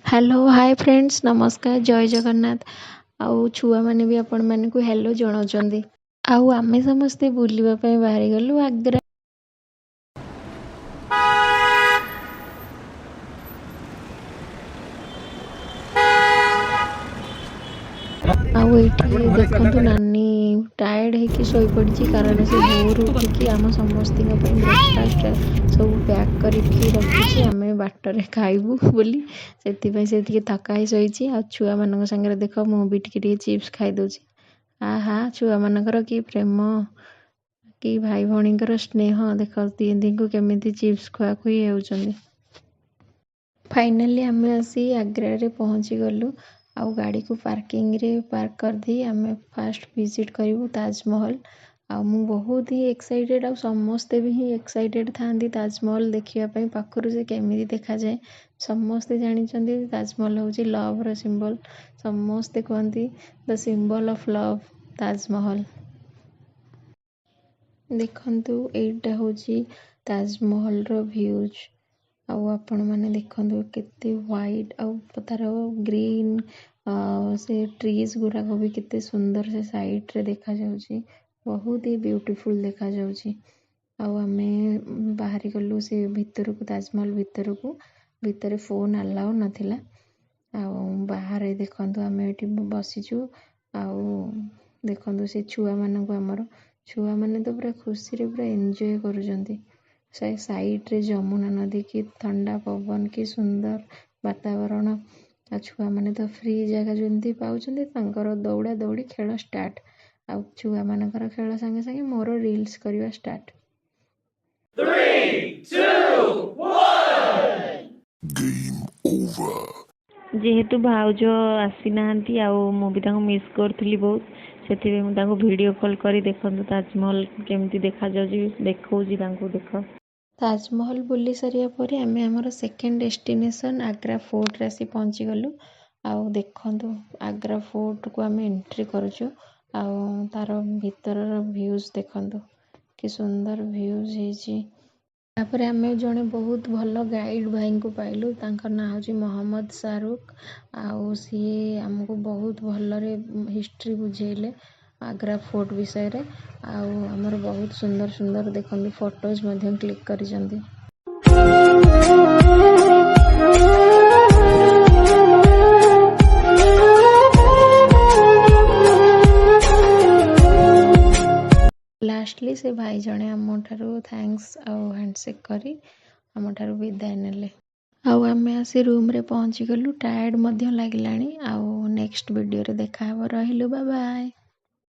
Hello, ହାଏ friends, ନମସ୍କାର, ଜୟ ଜଗନ୍ନାଥ। ଆଉ ଛୁଆମାନେ ବି ଆପଣମାନଙ୍କୁ ହ୍ୟାଲୋ ଜଣାଉଛନ୍ତି। ଆଉ ଆମେ ସମସ୍ତେ ବୁଲିବା ପାଇଁ ବାହାରିଗଲୁ ଆଗ୍ରା। ଆଉ ଏଇଠି ଦେଖନ୍ତୁ, ନାନୀ ଟାୟାର୍ଡ଼ ହେଇକି ଶୋଇପଡ଼ିଛି, କାରଣ ସେ ଭୋରୁ ଉଠିକି ଆମ ସମସ୍ତିଙ୍କ ପାଇଁ ବ୍ରେକଫାଷ୍ଟ ସବୁ ପ୍ୟାକ୍ କରିକି ରଖିଛି, ଆମେ ବାଟରେ ଖାଇବୁ ବୋଲି। ସେଥିପାଇଁ ସେ ଟିକେ ଥକା ହେଇ ଶୋଇଛି। ଆଉ ଛୁଆମାନଙ୍କ ସାଙ୍ଗରେ ଦେଖ, ମୁଁ ବି ଟିକେ ଟିକେ ଚିପ୍ସ ଖାଇଦେଉଛି। ଆହା, ଛୁଆମାନଙ୍କର କି ପ୍ରେମ, କି ଭାଇ ଭଉଣୀଙ୍କର ସ୍ନେହ! ଦେଖ, ଦିଦିଙ୍କୁ କେମିତି ଚିପ୍ସ ଖୁଆଖୁଇ ହେଉଛନ୍ତି। ଫାଇନାଲି ଆମେ ଆସି ଆଗ୍ରାରେ ପହଞ୍ଚିଗଲୁ। ଆଉ ଗାଡ଼ିକୁ ପାର୍କିଂରେ ପାର୍କ କରିଦେଇ ଆମେ ଫାଷ୍ଟ ଭିଜିଟ୍ କରିବୁ ତାଜମହଲ। ଆଉ ମୁଁ ବହୁତ ହିଁ ଏକ୍ସାଇଟେଡ଼୍, ଆଉ ସମସ୍ତେ ବି ହିଁ ଏକ୍ସାଇଟେଡ଼୍ ଥାଆନ୍ତି ତାଜମହଲ ଦେଖିବା ପାଇଁ ପାଖରୁ, ସେ କେମିତି ଦେଖାଯାଏ। ସମସ୍ତେ ଜାଣିଛନ୍ତି ତାଜମହଲ ହେଉଛି ଲଭ୍ର ସିମ୍ବଲ୍। ସମସ୍ତେ କୁହନ୍ତି ଦ ସିମ୍ବଲ୍ ଅଫ୍ ଲଭ୍ ତାଜମହଲ। ଦେଖନ୍ତୁ, ଏଇଟା ହେଉଛି ତାଜମହଲର ଭ୍ୟୁଜ୍। ଆଉ ଆପଣମାନେ ଦେଖନ୍ତୁ, କେତେ ହ୍ୱାଇଟ୍ ଆଉ ତାର ଗ୍ରୀନ୍ ସେ ଟ୍ରିଜ୍ ଗୁଡ଼ାକ ବି କେତେ ସୁନ୍ଦର ସେ ସାଇଡ଼୍ରେ ଦେଖାଯାଉଛି। ବହୁତ ହି ବ୍ୟୁଟିଫୁଲ୍ ଦେଖାଯାଉଛି। ଆଉ ଆମେ ବାହାରି ଗଲୁ ସେ ଭିତରକୁ, ତାଜମହଲ ଭିତରକୁ। ଭିତରେ ଫୋନ୍ ଆଲାଉ ନଥିଲା। ଆଉ ବାହାରେ ଦେଖନ୍ତୁ, ଆମେ ଏଠି ବସିଛୁ। ଆଉ ଦେଖନ୍ତୁ ସେ ଛୁଆମାନଙ୍କୁ, ଆମର ଛୁଆମାନେ ତ ପୁରା ଖୁସିରେ ପୁରା ଏନ୍ଜୟ କରୁଛନ୍ତି। ସେ ସାଇଡ଼୍ରେ ଯମୁନା ନଦୀ, କି ଥଣ୍ଡା ପବନ, କି ସୁନ୍ଦର ବାତାବରଣ! ଆଉ ଛୁଆମାନେ ତ ଫ୍ରି ଜାଗା ଯେମିତି ପାଉଛନ୍ତି, ତାଙ୍କର ଦୌଡ଼ା ଦୌଡ଼ି ଖେଳ ଷ୍ଟାର୍ଟ। ଆଉ ଛୁଆମାନଙ୍କର ଖେଳ ସାଙ୍ଗେ ସାଙ୍ଗେ ମୋର ରିଲ୍ସ କରିବା start. Three, two, one. Game over. ଯେହେତୁ ଭାଉଜ ଆସିନାହାନ୍ତି ଆଉ ମୁଁ ବି ତାଙ୍କୁ ମିସ୍ କରୁଥିଲି ବହୁତ, ସେଥିପାଇଁ ମୁଁ ତାଙ୍କୁ ଭିଡ଼ିଓ କଲ୍ କରି, ଦେଖନ୍ତୁ ତାଜମହଲ କେମିତି ଦେଖାଯାଉଛି, ଦେଖାଉଛି ତାଙ୍କୁ, ଦେଖ। ତାଜମହଲ ବୁଲି ସାରିବା ପରେ ଆମେ ଆମର ସେକେଣ୍ଡ ଡେଷ୍ଟିନେସନ୍ ଆଗ୍ରା ଫୋର୍ଟରେ ଆସି ପହଞ୍ଚିଗଲୁ। ଆଉ ଦେଖନ୍ତୁ, ଆଗ୍ରା ଫୋର୍ଟକୁ ଆମେ ଏଣ୍ଟ୍ରି କରୁଛୁ। ଆଉ ତାର ଭିତରର ଭ୍ୟୁଜ୍ ଦେଖନ୍ତୁ, କି ସୁନ୍ଦର ଭ୍ୟୁଜ୍ ହେଇଛି। ତାପରେ ଆମେ ଜଣେ ବହୁତ ଭଲ ଗାଇଡ଼ ଭାଇଙ୍କୁ ପାଇଲୁ। ତାଙ୍କ ନାଁ ହେଉଛି ମହମ୍ମଦ ଶାହରୁଖ। ଆଉ ସିଏ ଆମକୁ ବହୁତ ଭଲରେ ହିଷ୍ଟ୍ରି ବୁଝେଇଲେ ଆଗ୍ରା ଫୋର୍ଟ ବିଷୟରେ। ଆଉ ଆମର ବହୁତ ସୁନ୍ଦର ସୁନ୍ଦର, ଦେଖନ୍ତୁ, ଫଟୋଜ୍ ମଧ୍ୟ କ୍ଲିକ୍ କରିଛନ୍ତି। ଲାଷ୍ଟଲି ସେ ଭାଇ ଜଣେ ଆମଠାରୁ thanks ଆଉ ହ୍ୟାଣ୍ଡସେକ୍ କରି ଆମଠାରୁ ବିଦାୟ ନେଲେ। ଆଉ ଆମେ ଆସି ରୁମ୍ରେ ପହଞ୍ଚିଗଲୁ। ଟାୟାର୍ଡ଼ ମଧ୍ୟ ଲାଗିଲାଣି। ଆଉ ନେକ୍ସଟ ଭିଡ଼ିଓରେ ଦେଖାହେବ। ରହିଲୁ, ବାଏ ବାଏ।